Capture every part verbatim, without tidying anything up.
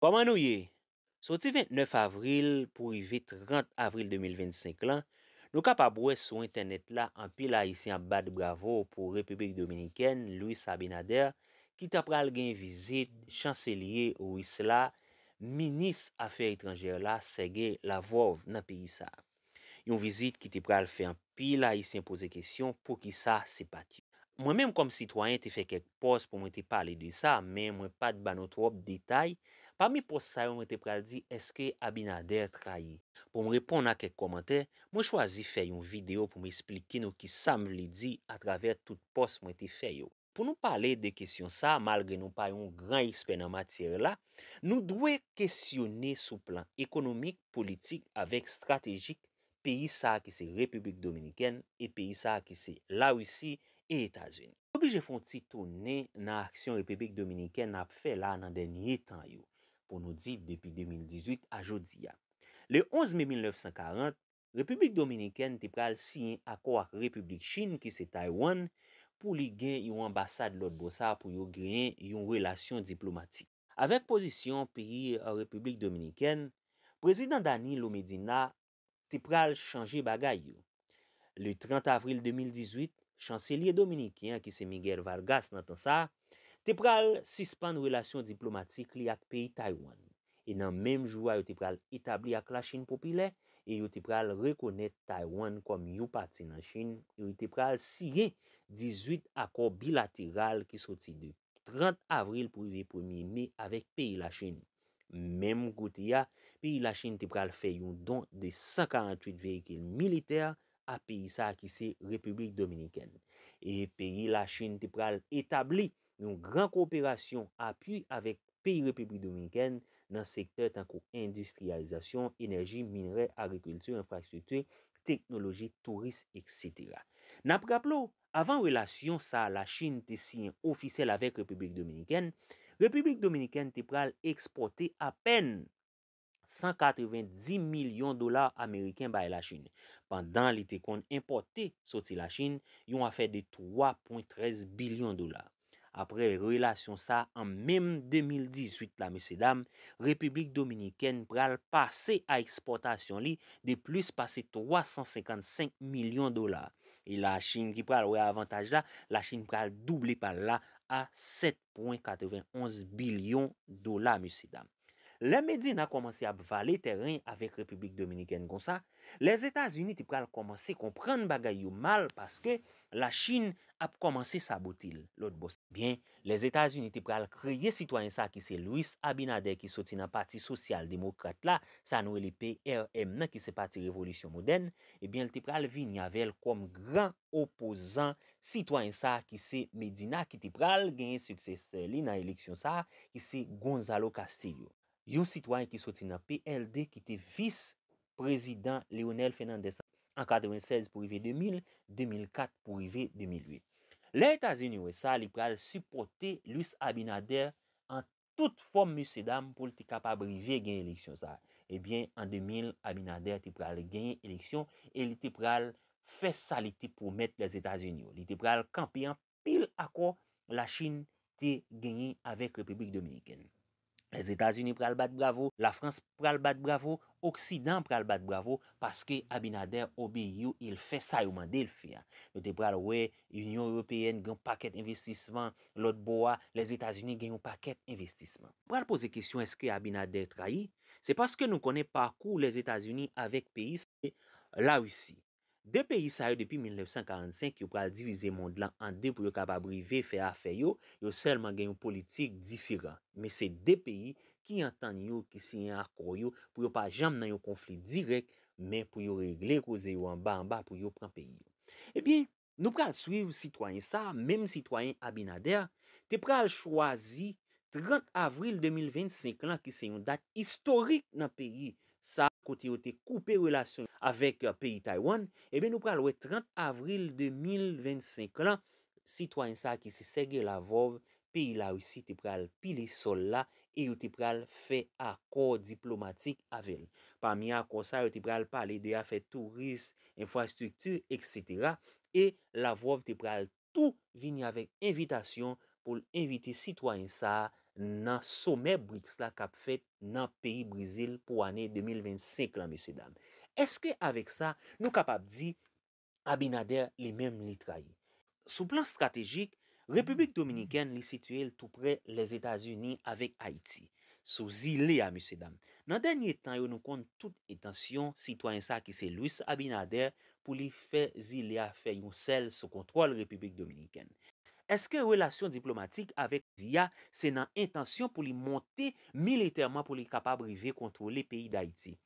Kòman nou ye? Soti vennèf avril pou rive trant avril de mil vennsenk lan, nou kapab wè sou entènèt la anpil Ayisyen ap bat bravo pou Repiblik Dominikèn, Luis Abinader, ki ta pral gen vizit chanselye ris la, minis afè etranjè la, Sergey Lavrov, nan peyi sa a. Yon vizit ki te pral fè anpil Ayisyen poze kesyon poukisa se pa t yo. Mwen menm kòm sitwayen te fè kèk pòs pou mwen te pale de sa, men mwen pa t ba nou twòp detay. Pami pòs sa yo, mwen te pral di èske Abinader trayi? Pou m reponn a kèk kòmantè, mwen chwazi fè yon videyo pou m esplike nou kisa m vle di atravè tout pòs mwen te fè yo. Pou nou pale de kesyon sa, malgre nou pa yon gran ekspè nan matyè la, nou dwe kesyone sou plan ekonomik, politik avèk estratejik peyi sa a ki se Repiblik Dominikèn e peyi sa a ki se Larisi e Etazini. Nou oblije fè yon ti tounen nan aksyon Repiblik Dominikèn ap fè la nan dènye tan yo, pou nou di depi de mil dizuit a jodi a. Le onz me mil nèf san karant, Repiblik Dominikèn te pral siyen akò ak Repiblik Chin ki se Taiwan pou li gen yon anbasad lòt bò sa pou yo genyen yon relasyon diplomatik. Avèk pozisyon peyi Repiblik Dominikèn, Prezidan Danilo Medina te pral chanje bagay yo. Le trant avril de mil dizuit, chanselye dominiken an ki se Miguel Vargas nan tan sa a, te pral sispann relasyon diplomatik li ak peyi Taiwan. E nan menm jou a, yo te pral etabli ak Lachin Popilè e yo te pral rekonèt Taiwan kòm yon pati nan Chin e yo te pral siyen dizuit akò bilateral ki soti de trant avril pou rive premye me avèk peyi Lachin. Menm kote a, peyi Lachin te pral fè yon don de san karanntuit veyikil militè a peyi sa a ki se Repiblik Dominikèn. E peyi Lachin te pral etabli yon gran koperasyon apui avèk peyi Repiblik Dominikèn nan sektè tankou endistriyalizasyon, enèji, minrè, agrikilti, enfrastrikti, teknoloji, touris, etsetera. N ap raple w, avan relasyon sa a Lachin te siyen ofisyèl avèk Repiblik Dominikèn, Repiblik Dominikèn te pral ekspòte apèn san katrevenndis milyon dola ameriken bay Lachin, pandan li te konn enpòte soti Lachin yon afè de twa pwen trèz bilyon dola. Apre relasyon sa a, an menm de mil dizuit la, mesyedam, Repiblik Dominikèn pral pase a ekspòtasyon li de plis pase twa san senkannsenk milyon dola. E Lachin ki pral wè avantaj la, Lachin pral double pa l la a sèt pwen katrevenonz bilyon dola, mesyedam. Lè Medina kòmanse ap vale tèren avèk Repiblik Dominikèn konsa, Lèzetazini te pral kòmanse konprann bagay yo mal paske Lachin ap kòmanse sabote l lòt bò. Byen, Lèzetazini te pral kreye sitwayen sa ki se Luis Abinader ki soti nan Pati Sosyal Demokrat la, sa nou rele P R M nan ki se Pati Revolisyon Modèn, ebyen, l te pral vini avè l kòm gran opozan sitwayen sa ki se Medina ki te pral genyen siksesè li nan eleksyon sa ki se Gonzalo Castillo. Yon sitwayen ki soti nan P L D ki te vis prezidan Leonel Fernandez an katrevensèz pou rive de mil, de mil kat pou rive de mil uit. Lè Etazini wè sa, li pral sipòte Luis Abinader an tout fòm, mesyedam, pou l te kapab rive gen eleksyon sa. Ebyen, an de mil, Abinader te pral genyen eleksyon e li te pral fè sa li te pwomèt Lèzetazini yo. Li te pral kanpe anpil akò Lachin te genyen avèk Repiblik Dominikèn. Lèzetazini pral bat bravo, Lafrans pral bat bravo, Oksidan pral bat bravo paske Abinader obeyi yo e l fè sa yo mande l fè a. Nou te pral wè Inyon Ewopeyèn gen yon pakèt envestisman, lòt bò a, Lèzetazini gen yon pakèt envestisman. Pral poze kesyon èske Abinader trayi? Se paske nou konnen pakou Lèzetazini avèk peyi se Larisi. De peyi sa yo depi mil nèf san karannsenk yo pral divize mond lan an de pou yo kapab rive fè afè yo, yo sèlman gen yon politik diferan. Men se de peyi ki antann yo, ki siyen akò yo pou yo pa janm nan yon konfli dirèk, men pou yo regle koze yo anba anba pou yo pran peyi yo. Ebyen, nou pral swiv sitwayen sa, menm sitwayen Abinader, te pral chwazi trant avril de mil vennsenk lan ki se yon dat istorik nan peyi sa kote yo te koupe relasyon avèk peyi Taiwan, ebyen nou pral wè trant avril de mil vennsenk lan, sitwayen sa ki se Sergey Lavrov, peyi Larisi te pral pile sòl la e yo te pral fè akò diplomatik avè l. Pami akò sa yo te pral pale de afè touris, enfrastrikti, etsetera. E Lavrov te pral tou vini avèk envitasyon pou l envite sitwayen sa a nan somè brics la k ap fèt nan peyi Brezil pou ane de mil vennsenk lan, mesye dam. Èske avèk sa, nou kapab di Abinader li menm li trayi? Sou plan estratejik, Repiblik Dominikèn li sitiye l tou prè Lèzetazini avèk Ayiti. Sou zile a, mesye dam. Nan dènye tan yo, nou konn tout entansyon sitwayen sa ki se Luis Abinader pou li fè zile a fè yon sèl sou kontwòl Repiblik Dominikèn. Èske relasyon diplomatik avèk Ayiti a se nan entansyon pou li monte militèman pou li kapab rive kontwole peyi Dayiti?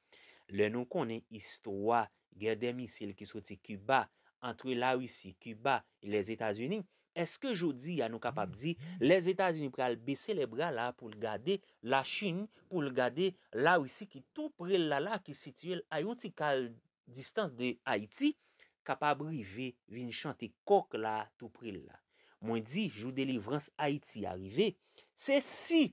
Lè nou konnen istwa gè dè misil ki soti Kiba, antre Larisi, Kiba e Lèzetazini, èske jodi a nou kapab di Lèzetazini pral bese lè bra la pou l gade Lachin, pou l gade Larisi ki tou pre l la la, ki sitiye l a yon ti kal distans de Ayiti, kapab rive vin chante kòk la tou pre l la? Mwen di, jou delivrans Ayiti a rive, se si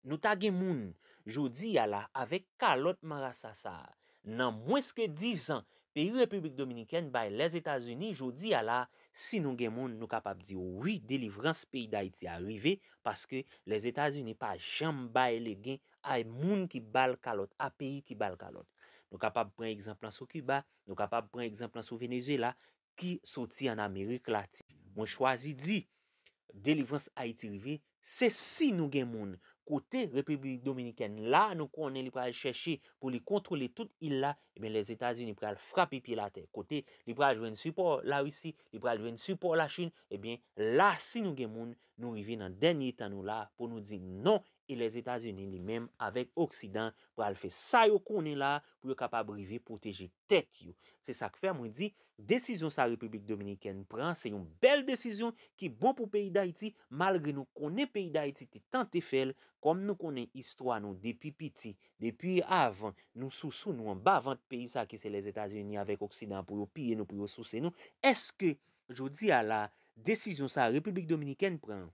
nou ta gen moun jodi a la avèk kalòt marasa sa a. Nan mwens ke diz an, peyi Repiblik Dominikèn bay Lèzetazini jodi a la, si nou gen moun, nou kapab di wi, delivrans peyi Dayiti a rive, paske Lèzetazini pa janm bay legen a moun ki ba l kalòt, a peyi ki ba l kalòt. Nou kapab pran egzanp lan sou Kiba, nou kapab pran egzanp lan sou Venezuela, ki soti ann Amerik Latin. Mwen chwazi di, delivrans Ayiti rive, se si nou gen moun kote Repiblik Dominikèn la, nou konnen li pral chèche pou li kontwole tout il la, ebyen Lèzetazini pral frape pye l atè. Kote li pral jwenn sipò Larisi, li pral jwenn sipò Lachin, ebyen la, si nou gen moun, nou rive nan dènye tan nou la pou nou di non, e Lèzetazini li menm avèk Oksidan pral fè sa yo konnen la pou yo kapab rive pwoteje tèt yo. Se sa k fè mwen di, desizyon sa Repiblik Dominikèn pran, se yon bèl desizyon ki bon pou peyi Dayiti, malgre nou konnen peyi Dayiti te tante fè l, kòm nou konnen istwa nou depi piti, depi avan, nou sousou nou anba vant peyi sa ki se Lèzetazini avèk Oksidan pou yo piye nou, pou yo souse nou. Èske jodi a la, desizyon sa Repiblik Dominikèn pran,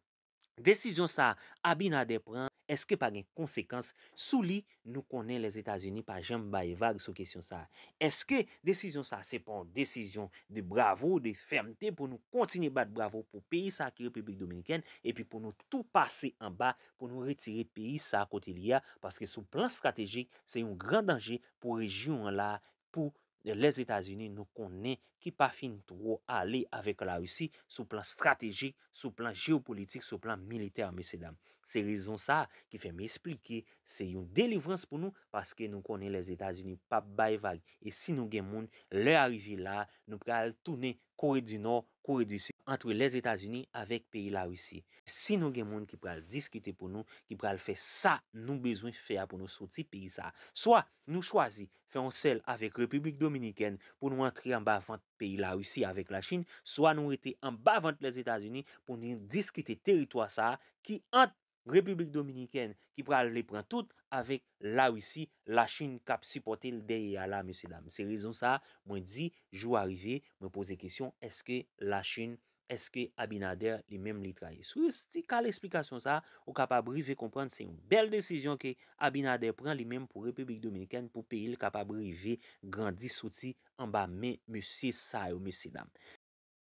desizyon sa Abinader pran, èske pa gen konsekans sou li? Nou konnen Lèzetazini pa janm bay vag sou kesyon sa. Èske desizyon sa se pa yon desizyon de bravo, de fèmte pou nou kontinye bat bravo pou peyi sa ki Repiblik Dominikèn, epi pou nou tou pase anba, pou nou retire peyi sa kote li a, paske sou plan estratejik, se yon gran danje pou rejyon an la, pou Lèzetazini, nou konnen ki pa fin twò ale avèk Larisi sou plan estratejik, sou plan jewopolitik, sou plan militè, mesye dam. Se rezon sa ki fè m esplike se yon delivrans pou nou, paske nou konnen Lèzetazini p ap bay vag. E si nou gen moun, lè a rive la, nou pral tounen Kore di Nò, Kore di Sid, antre Lèzetazini avèk peyi Larisi. Si nou gen moun ki pral diskite pou nou, ki pral fè sa nou bezwen fè a pou nou soti peyi sa, swa nou chwazi fè yon sèl avèk Repiblik Dominikèn pou nou antre anba vant peyi Larisi avèk Lachin, swa nou rete anba vant Lèzetazini pou nou diskite teritwa sa a ki ant Repiblik Dominikèn ki pral vle pran tout avèk Larisi, Lachin k ap sipòte l dèyè a la, mesye dam. Se rezon sa a, mwen di, jou a rive, mwen poze kesyon, èske Lachin, èske Abinader li menm li trayi? Sou ti kal esplikasyon sa a, ou kapab rive konprann se yon bèl desizyon ke Abinader pran li menm pou Repiblik Dominikèn, pou peyi l kapab rive grandi, soti anba men mesye sa yo, mesye dam.